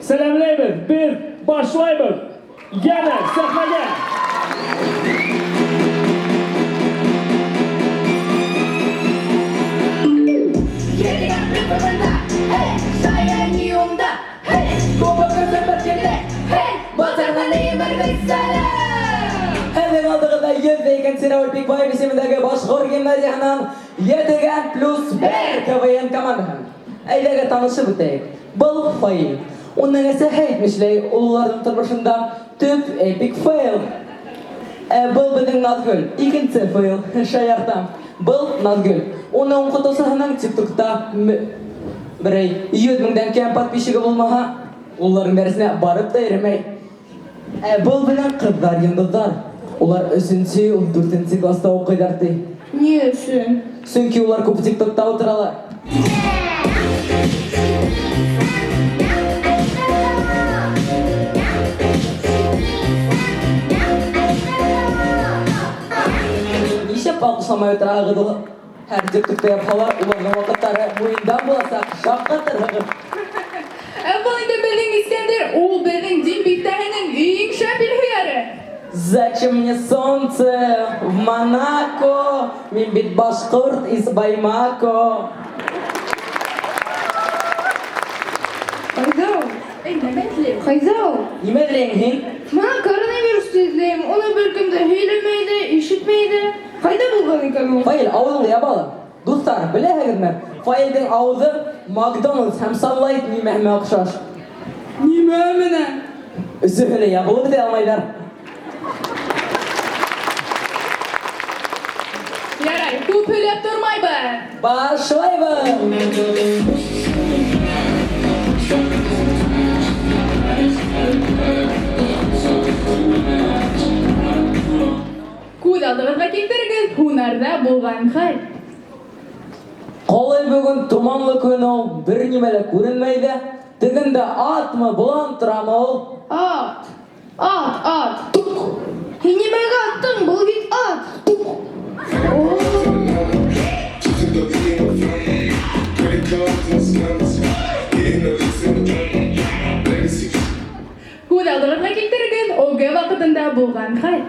Сәләмләйбеҙ, беҙ башлайбыҙ. Йәнә сәхнәгә! Һеҙҙең алдығыҙҙа 102-нсе Рәүел Бикбаев исемендәге Башҡорт гимназияһынан Етегән плюс бер КВН командаһы. Әйҙәгеҙ танышып үтәйек. Был Фаил. Уның әсәһе әйтмешләй, улларының тормошонда төп эпик фейл. Ә был беҙҙең Наҙгөл, икенсе фейл, шаяртам. Был Наҙгөл. Уның уҡытыусыһының ТикТокта берәй 100 меңдән кәм подписчигы булмаһа, улларының дәресенә барып та йөрөмәй. Ә был беҙҙең ҡыҙҙар йондоҙҙар. Улар өсөнсө, 14-нсе класта уҡыйҙар ти. Ни өсөн? Сөнки улар күп ТикТокта ултыралар. Нишләп алҡышламай ултыраһығыҙ ул? Һәр ТикТокта япһалар, уларҙың ваҡыттары муйындан буласаҡ, шаҡҡатырһығыҙ. Ә был инде беҙҙең Искәндәр, ул беҙҙең Дим биҫтәһенең иң шәп илһөйәре. Зачем мне солнце в Монако? Мин бит башҡорт из Баймако. Ҡайҙа ул? Эй, нәмә эҙләйем? Ҡайҙа ул? Нимә эҙләйһең һин? Бына коронавирусты эҙләйем. Уны бер кем дә һөйләмәй ҙә, ишетмәй ҙә. Ҡайҙа булған икән ул? Фаил, ауыҙыңды яб әле. Дуҫтар, беләһегеҙме? Фаилдең ауыҙы Макдоналдс һәм Sunlight нимәһенә оҡшаш. Нимә менән? Өсөһө лә ябылып бөтә алмайҙар. Ярай, күп һөйләп тормайбыҙ. Башлайбыҙ! Күҙ алдығыҙға килтерегеҙ, һунарҙа булған хәл. Ҡалай бөгөн томанлы көн ул, бер нимә лә күренмәй ҙә. Тегендә атмы, болан торамы ул? Ат! Ат, ат! Һин нимәгә аттың? Был бит ат! Күҙ алдығыҙға килтерегеҙ, ОГЭ ваҡытында булған хәл.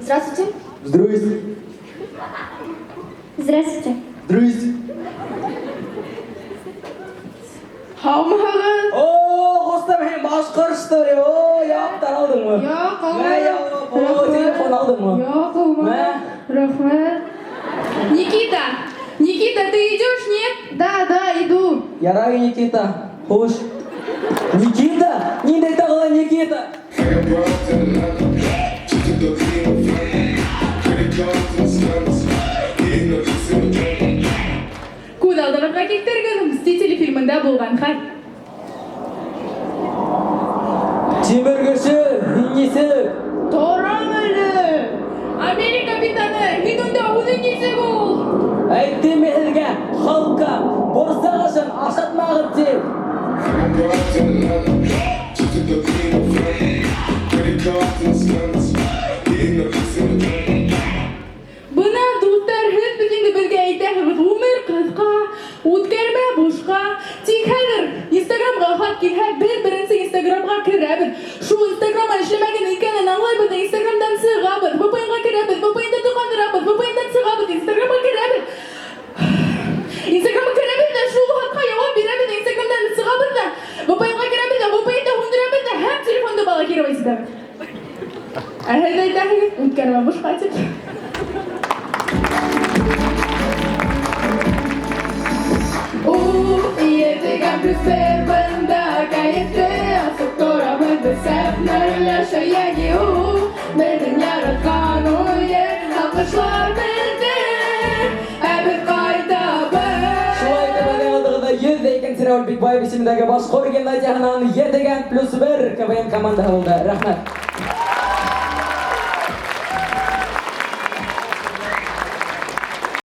Здравствуйте. Здрасте. Здравствуйте. Здрасте. Һаумыһығыҙ? О, ҡустым, һин башҡорт, что ли? О, яҡтар алдыңмы? Юҡ, Мә, алманым. О, телефон алдыңмы? Юҡ, алманым. Мә. Рәхмәт. Никита! Никита, ты идешь, нет? Да, да, иду. Ярай, Никита. Хуш. Никита? Ниндәй тағы ла Никита? Күҙ алдығыҙға килтерегеҙ, Мстители фильмында булған хәл. Тимер кеше, һин нисек? Торам әле. Америка капитаны, һин унда үҙең нисек ул? Әйттем мин һеҙгә, халҡа, бурсаҡ ашын ашатмағыҙ тип. Бына, дуҫтар, һеҙ бит инде беҙгә әйтәһегеҙ, ғүмер ҡыҫҡа, үткәрмә бушҡа. Тик хәҙер Инстаграмға хат килһә, беҙ беренсе Инстаграмға керәбеҙ. Шул Инстаграмы эшләмәгән икәнен аңлайбыҙ ҙа Инстаграмдан сығабыҙ, VPN-ға керәбеҙ, VPN-ды тоҡандырабыҙ, VPN-дан сығабыҙ, Инстаграмға керәбеҙ. Инстаграмға керәбеҙ ҙә шул хатҡа яуап бирәбеҙ ҙә Инстаграмдан сығабыҙ ҙа, VPN-ға керәбеҙ ҙә VPN-ды һүндерәбеҙ ҙә һәм телефонды блокировать итәбеҙ. Ә һеҙ әйтәһегеҙ, үткәрмә бушҡа тип. Етегән плюс бер бында кәйефте асып торабыҙ беҙ сәхнә өләшә йәни ул беҙҙең яратҡан уйын алҡышлар беҙҙе, ә беҙ ҡайтабыҙ. Шулай итеп, беҙҙең алдығыҙҙа 102-нсе Рәүел Бикбаев исемендәге Башҡорт гимназияһынан Етегән плюс бер КВН командаһы булды. Рәхмәт.